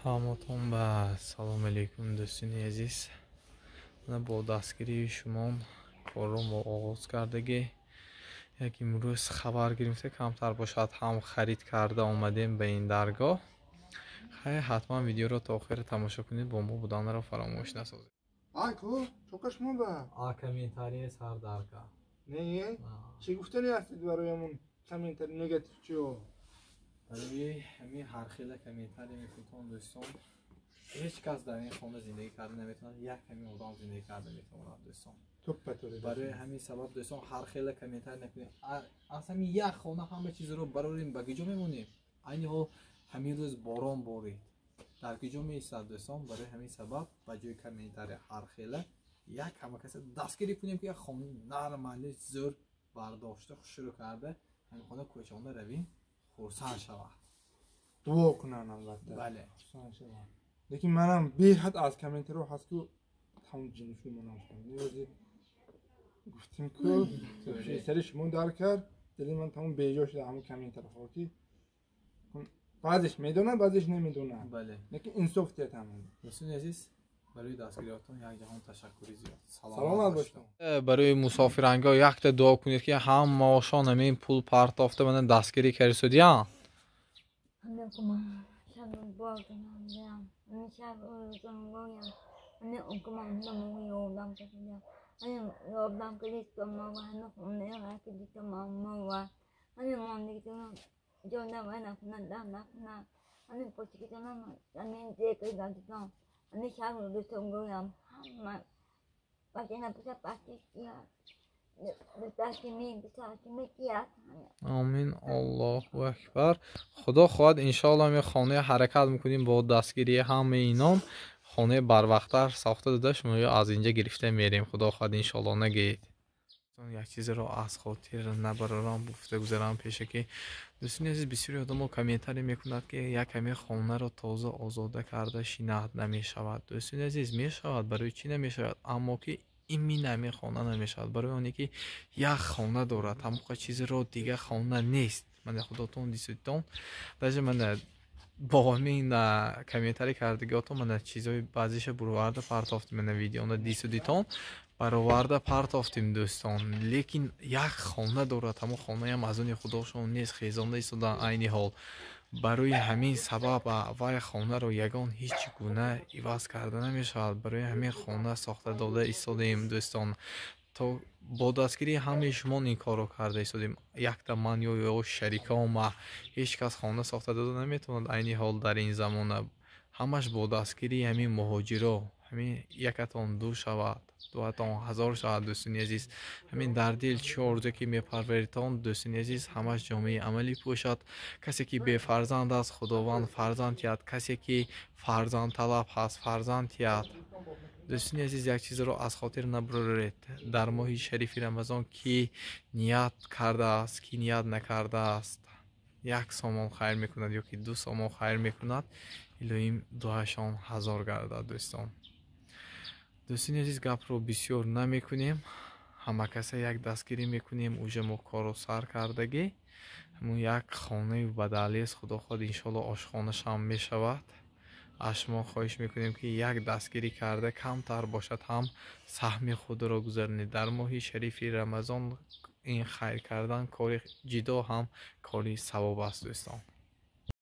Ҳаматон ба салом алейкум, дӯстони азиз. Мана бо дастгирии шумо корро мо оғоз кардагӣ. Як имрӯз хабар гирифта, камтар бошад ҳам харид карда омадем ба ин даргоҳ. Хай, ҳатман видеоро то охир тамошо кунед, бо мо буданро фаромӯш насозед. Ай ку чока шумо ба А комментарие сар дарка. Не, чӣ гуфтани ҳастед барои ҳамон комментари негатив чиё? Барои ҳамин ҳархела комментарие мекунтон, дӯстон, ҳеҷ кас дар ин хона зиндагӣ карда наметавонад, як ҳамин одам зиндагӣ карда метавонад, дӯстон. Барои ҳамин сабаб, дӯстон, ҳархела комментарий накунед. Аз ҳамин як хона ҳама чизро барорем, ба куҷо мемонем? Айни ҳол ҳамин рӯз борон борид, дар куҷо меистад, дӯстон? Барои ҳамин сабаб ба ҷои комментария ҳархела як ҳама каса дастгирӣ кунем, ки як хонаи нормали зӯр бардошта, хушрӯ карда, ҳамин хона кӯчонда равем, хурсанд шавад. Дуо кунанд, албатта. Бале. Хурсанд шаванд, лекин манам беҳад аз комментариҳо ҳаст, ку тамом ҷиншуд манам. Гуфтем ку сари шумо дар кард, дили ман тамом беҷо шуда ҳамон комментариҳо, ки баъзеш медонад, баъзеш намедонад. Бале. Лекин инсоф диҳад ҳама. Дӯстони азиз, барои дастгириётон як ҷаҳон ташаккури зиёд. Саломат бошед. Барои мусофирангоҳ якта дуо кунед, ки ҳамаошон ҳамин пул партофта мана дастгирӣ кардисудиян. Омин, Аллоҳу акбар. Худо хоҳад, иншоалло, ҳамин хонаи ҳаракат мекунем, бо дастгирии ҳамаи инон хонаи барвақттар сохта дода, шумоё аз инҷа гирифта мерем, худо хоҳад, иншоалло. Нагӯед, як чизеро аз хотир набарорам, гуфта гузарам пеша, ки дӯстони азиз, бисёри одамо комментарий мекунад, ки як ҳамин хонаро тоза озода карда шинат намешавад. Дӯстони азиз, мешавад, барои чӣ намешавад? Аммо ки имин ҳамин хона намешавад, барои оне ки як хона дорад, ҳамоқа чизеро дига хона нест. Мана худотон дисудтон, даже мана бо ҳамин комментарий кардагиотон, мана чизҳои баъзеша буроварда партофтем, мана видеона дисудитон, бароварда партофтем, дӯстон. Лекин як хона дорад, ҳамон хонаям аз они худошон нест, хезонда истодан айни ҳол. Барои ҳамин сабаб вай хонаро ягон ҳеҷ гуна иваз карда намешавад. Барои ҳамин хона сохта дода истодаем, дӯстон, то бо дастгирии ҳамаи шумо ин корро карда истодем. Якта ман ё шарикома, ҳеҷ кас хона сохта дода наметавонад айни ҳол дар ин замона. Ҳамаш бо дастгирии ҳамин муҳоҷиро. Ҳамин якатон ду шавад, дуатон ҳазор шавад, дӯстони азиз. Ҳамин дар дил чӣ орзу ки мепарваритон, дӯстони азиз, ҳамаш ҷомеи амалӣ пӯшад. Касе ки бефарзанд аст, Худованд фарзанд диҳад, касе ки фарзандталаб ҳаст, фарзанд диҳад. Дӯстони азиз, як чизро аз хотир набароред: дар моҳи шарифи Рамазон ки ният кардааст, ки ният накардааст, як сомон хайр мекунад ё ки ду сомон хайр мекунад, илоҳим дуашон ҳазор гардад, дӯстон. Дӯстони азиз, гапро бисёр намекунем, ҳама каса як дастгирӣ мекунем. Уже мо корро сар кардагӣ, ҳамун як хонаи бадалист, худо хоҳад, иншоалло, ошхонашам мешавад. Аз шумо хоҳиш мекунем, ки як дастгирӣ карда, камтар бошад ҳам, саҳми худро гузаронед. Дар моҳи шарифи Рамазон ин хайр кардан кори ҷидо ҳам кори савоб аст, дӯстон.